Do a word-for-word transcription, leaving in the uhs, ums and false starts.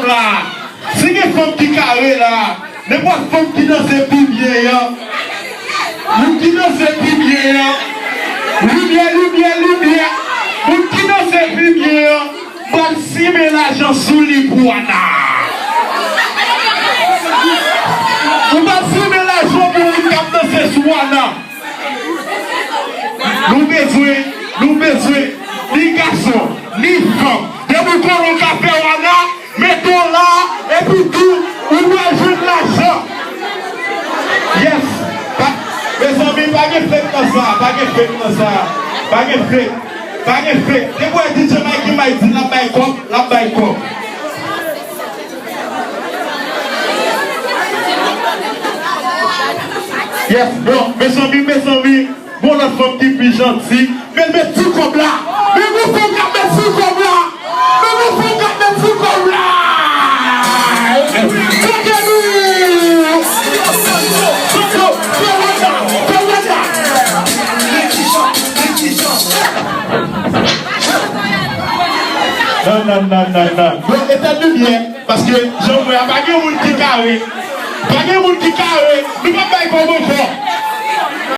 la. Si gen fanm ki kare la, nenpòt fanm ki danse pi byen an, moun ki danse pi byen an, limyè, limyè, limyè, moun ki danse pi byen an, m pral simen lajan sou li pou Ana. M pral simen lajan pou moun k ap danse sou Ana. Nou bezwen, nou bezwen, ni gason, ni fanm. Depi w konnen w ka fè Ana, mete w la, epi tou, ou pral jwenn lajan. Yes. Pa, mezanmi, pa gen fake nan sa, pa gen fake nan sa, pa gen fake, pa gen fake. Depi w wè D J Mikey Mike di l ap bay kòb, l ap bay kòb. Yes, bon, mezanmi, mezanmi, gon lòt fanm ki pi janti, men l met ti kòb la. Men gon fanm k ap met ti kòb la. Men gon fanm k ap met ti kòb la. Kote nou? Fè wè sa, fè wè sa. Non, non, non, non, non. Bon, etèn limyè. Paske, jan w wè a, pa gen moun ki kare. Pa gen moun ki kare. Nou p ap bay kòb ankò.